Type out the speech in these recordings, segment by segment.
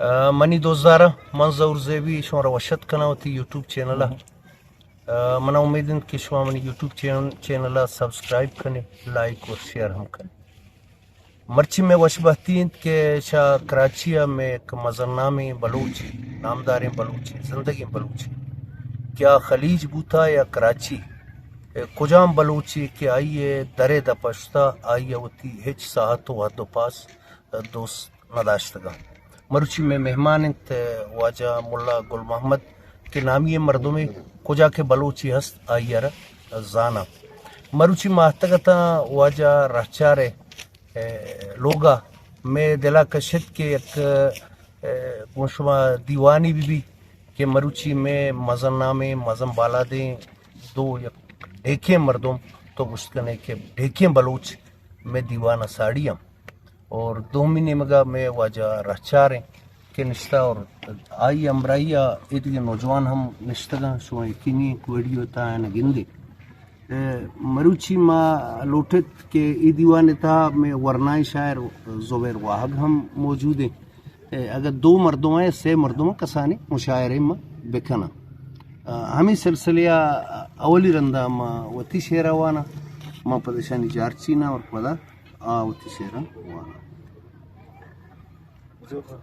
آ، منی دوستداراں، من ظہور زیبی شمارا وش اتک کناں وتی یوٹیوب چینل ءَ۔ آ، منا امید انت کہ شما منی یوٹیوب چین-، چینل ءَ سبسکرائب کنے، لائک اور شیئر ہم کنے۔ مرچی مئے وش بہتی انت کہ شہ کراچی ءَ مئے یک مزن نامیں بلوچے، نامداریں بلوچے، زندگیں بلوچے کہ آ خلیج بوتا یا کراچی، اے کجام بلوچے کہ آئی ءِ در ءِ دپ ءَ شتا، آئی ءَ وتی ہچ ساہت و حد و پاس دوست نداشتگاں۔ مروچی مئے مہمان انت واجہ ملا گل محمد کہ نامی ءِ مردمے، کجا کہ بلوچے ہست آئی ءَ را زاناں۔ مروچی ما اتکگ اتاں واجہ رہچار ءِ، اے، لوگ ءَ۔ مئے دل ءَ کشت کہ یک، اے، گوں شما دیوانے بہ بی کہ مروچی مئے مزن نامیں، مزن بالادیں دو یک ڈیکیں مردم، تو گوشت کنے کہ ڈیکیں بلوچ مئے دیوان ءَ ساڑی ہم۔ اور دومی نیمگا مئے واجہ رہچار ایں کہ نشتہ اور آئی ہمراہی ءَ ایدگہ نوجوان ہم نشتگاں، شما یقینی ایں کہ ویڈیو ءِ تہا آیاں گندے۔ اے، مروچی ما لوٹت کہ اے دیوان ءِ تہا مئے ورنائیں شاعر زبیر واہگ ہم موجود ایں۔ اے، اگہ دو مردم ایں، سے مردم کسانیں مشاعرہ ما بکناں۔ آ، ہمے سلسلہ ءَ اولی رندا ما وتی شعر ءَ واناں، ما پدا اشانی جارچی ناں اور پدا آ وتی شعراں واناں۔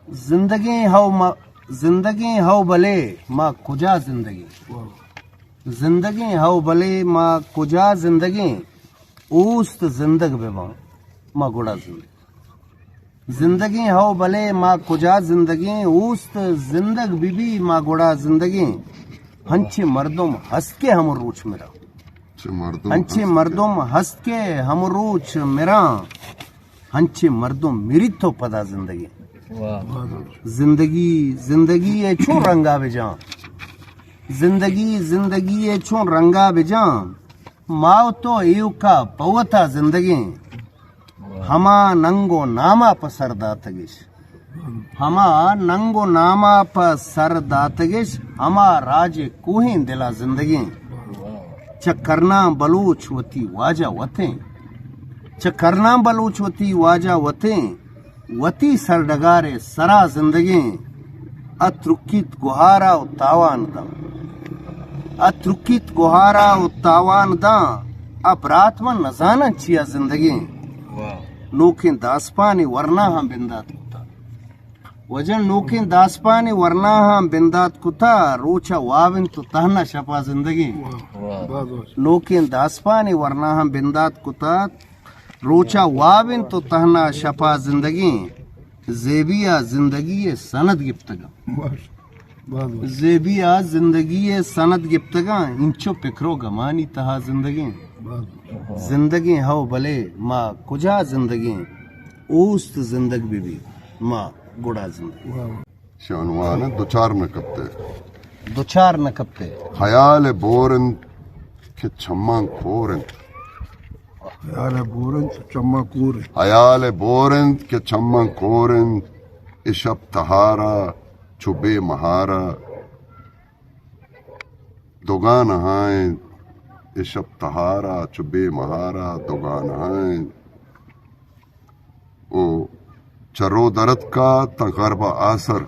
زندگیں ہو ما، زندگیں ہو بلے ما کجا زندگیں؟ زندگیں ہو بلے ما کجا زندگیں؟ اوست زندگ بہ باں ما گڑا زندگیں۔ زندگیں ہو بلے ما کجا زندگیں؟ اوست زندگ بہ بی ما گڑا زندگیں۔ ہنچیں مردم ہست کہ ہمروچ مراں۔ چہ مردم ہنچیں ہست کہ مردم ہست کہ ہمروچ مراں، ہنچیں مردم مریت و پدا زندگیں۔ واہ۔ زندگی، زندگی ءَ چون رنگا بجاں؟ زندگی، زندگی ءَ چون رنگا بجاں؟ ما و تو ایوکا پہ وتا زندگیں۔ واہ۔ ہما ننگ و ناما پہ سر داتگش۔ ہما ننگ و ناما پہ سر داتگش، ہما راج کوہیں دلا زندگیں۔ چہ کرناں بلوچ وتی واجہ وتیں۔ چہ کرناں بلوچ وتی واجہ وتیں۔ وتی سرڈگار سرا زندگیں۔ اترکیت گہارا و تاوان داں۔ اترکیت گہارا و تاوان داں۔ ابرات من نزاناں چیا زندگیں۔ واہ۔ نوکیں داسپانی ورناہاں بندات کتا۔ وجن نوکیں داسپانی ورناہاں بندات کتا، روچا واب انت و تہنا شپا زندگیں۔ واہ۔ واہ۔ نوکیں داسپانی ورناہاں بندات کتا، روچا واب انت و تہنا شپا زندگیں۔ زیبی ءَ زندگی ءِ سند گپتگاں۔ باز، باز۔ زیبی ءَ زندگی ءِ سند گپتگاں، انچو پکر و گمانی تہا زندگیں۔ باز۔ زندگیں ہو بلے ما کجا زندگیں؟ اوست زندگ بہ بی ما گڑا زندگیں۔ واہ۔ شہ عنوان دچار نہ کپتے۔ دچار نہ کپتے۔ خیال بور انت کہ چماں کور انت۔ خیال بور انت چماں کور انت۔ خیال بور انت کہ چماں کور انت۔ اے شپ تہارا چو بے مہارا دوگانہاں انت۔ اے شپ تہارا چو بے مہارا دوگانہاں انت۔ او چہ رو درتکا تاں غرب ءَ آسر،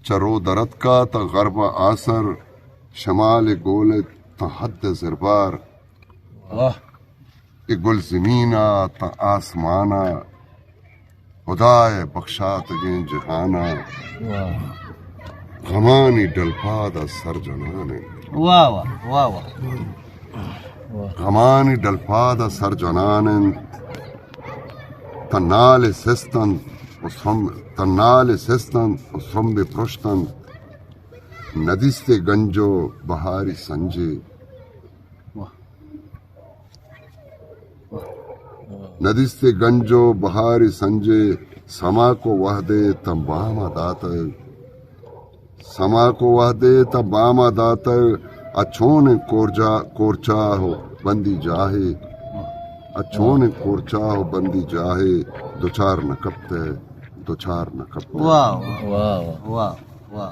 چہ رو درتکا تاں غرب ءَ آسر، شمال ءِ گول ءَ تاں حد ءِ زربار۔ واہ۔ اے گل زمین ءَ تاں آسمان ءَ، ہدا ءِ بخشاتگیں جہان ءَ۔ واہ۔ غمانی ڈلپاد ءَ سر جنان انت۔ واہ، واہ، واہ، واہ۔ غمانی ڈلپاد ءَ سر جنان انت۔ تاں نال سست انت و سم-، تاں نال سست انت و سمب پرشت انت۔ ندیستے گنج و بہاری سنجے۔ واہ۔ ندیستے گنج و بہاری سنجے، سماک و وہدے تاں بام ءَ داتگ۔ سماک و وہدے تاں بام ءَ داتگ، اچونیں کورجا-، کورچاہ و بندی جاہے۔ اچونیں کورچاہ و بندی جاہے، دچار نہ کپتے، دچار نہ کپتے۔ واہ، واہ، واہ، واہ،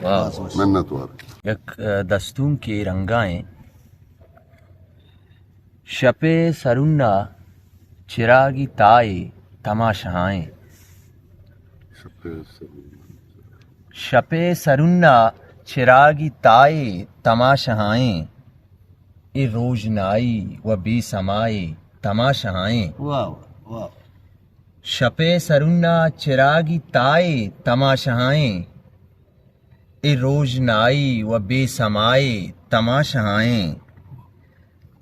واہ۔ منت وار۔ یک، ء، دستونکے رنگائیں۔ شپ ءِ سرون ءَ چراگی تاہے تماشاہائیں۔ شپ ءِ سرون ءَ چراگی تائے تماشہائیں، اے روژنائی و بے سمائے تماشہائیں۔ واہ، واہ۔ شپ ءِ سرون ءَ چراگی تائے تماشہائیں، اے روژنائی و بے سمائے تماشہائیں۔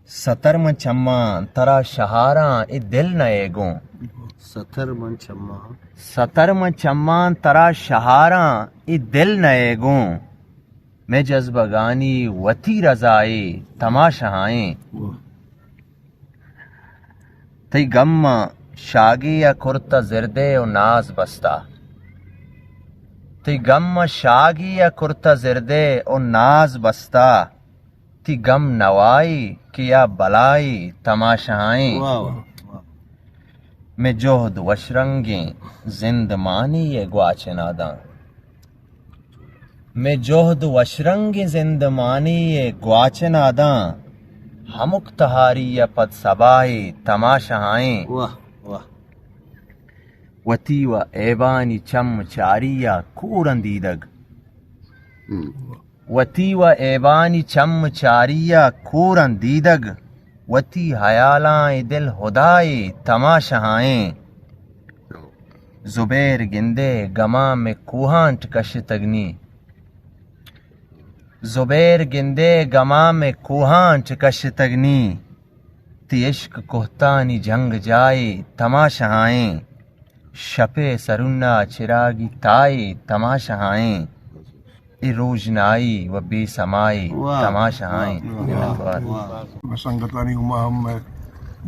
ستر من چماں ترا شہاراں، اے دل نئے گوں۔ ستر من چماں۔ ستر من چماں ترا شہاراں، اے دل نئے گوں۔ مئے جذبگانی وتی رضائے تماشہائیں۔ واہ۔ تئی گم ءَ شاگے ءَ کرتہ زردے و ناز بستہ۔ تئی گم ءَ شاگے ءَ کرتہ زردے و ناز بستہ۔ تئی گم نوائے کہ یا بلائے تماشہائیں۔ واہ، واہ، واہ۔ مئے جہد وشرنگیں زندمانی ءِ گواچن ءَ داں۔ مئے جہد وشرنگیں زندمانی ءِ گواچن ءَ داں، ہمک تہاری ءَ پد سباہے تماشہائیں۔ واہ، واہ۔ وتی و ایبانی چم چاری ءَ کوراں دیدگ۔ ہم۔ وتی و ایبانی چم چاری ءَ کوراں دیدگ، وتی ہیالاں اے دل ہدائے تماشہائیں۔ زبیر گندے گماں مئے کوہانٹ کشتگ نی۔ زبیر گندے گماں مئے کوہانٹ کشتگ نی۔ تئی عشق کوہتانی جنگ جائے تماشہائیں۔ شپ ءِ سرون ءَ چراگی تائے تماشہائیں۔ اے روژنائی و بے سمائے واہ، تماشہائیں۔ واہ، واہ، منتوار۔ واہ۔ مئے سنگتانی گوما ہم مئے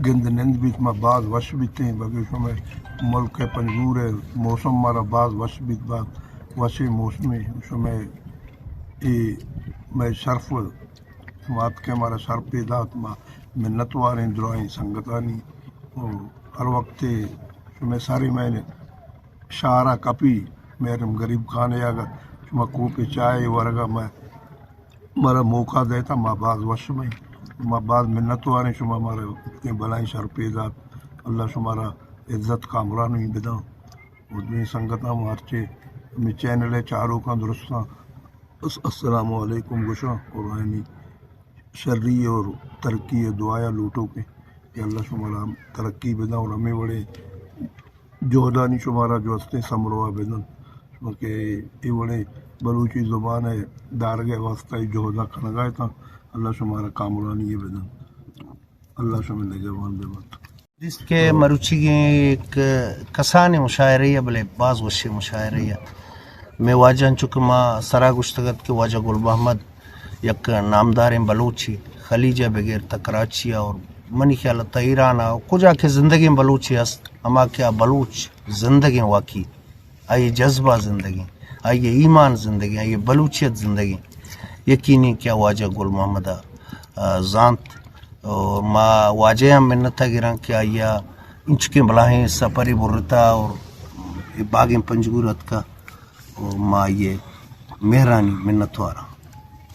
گند نند بیت، ما باز وش بیتیں، بلکہ شمئے ملک ءِ پنجگور ءِ موسم مارا باز وش بیت، باز وشیں موسمے۔ شمئے اے مئے شرف، شما اتکے مارا شرپے دات، ما منتواریں درائیں سنگتانی۔ او ہر وقت شمئے ساری مئے شہر ءَ کپی، مئے ہم غریب خانے ءَ اگاں شما کوپے چائے ورگ ءَ مئے، مارا موقع دیتا، ما باز وش بئیں۔ ما باز منتواریں، شما مارا اتکیں بلائیں شرپے دات۔ اللہ شمارا عزت کامرانی بداں۔ و دوئیں سنگتاں ہم ہرچے ہمے چینل ءِ چاروکاں درستاں اس-، السلام علیکم گوشاں اور آیانی شری اور ترقی ءِ دعایا لوٹوکیں کہ اللہ شمارا ہم ترقی بداں اور ہمے وڑیں جہدانی شمارا جو ہستیں سمروا بدنت، شما کہ اے وڑیں بلوچی زبان ءِ دارگ ءِ واستہ اے جہداں کنگا اتاں، اللہ شمارا کامرانی ءَ بدنت۔ اللہ شمئے نگہبان بہ بنت۔ دیست کہ مروچیگیں یک کسانیں مشاعرہ ءَ، بلے باز وشیں مشاعرہ ءَ۔ مئے واجہ انچو کہ ما سرا گوشتگ ات کہ واجہ گل محمد یک نامداریں بلوچے، خلیج ءَ بگر تا کراچی ءَ اور منی خیال ءَ تا ایران ءَ کجا کہ زندگیں بلوچے است، ہما کہ آ بلوچ زندگیں واقعی آئی ءِ جذبہ زندگیں، آئی ءِ ایمان زندگیں، آئی ءِ بلوچیت زندگیں۔ یقینی کہ آ واجہ گل محمد ءَ، آ، زانت۔ اور ما واجہ ءَ ہم منت ءَ گراں کہ آئی ءَ انچکیں بلاہیں سپرے برتا اور اے باگیں پنجگور اتکا اور ما آئی ءِ مہرانی منتواراں۔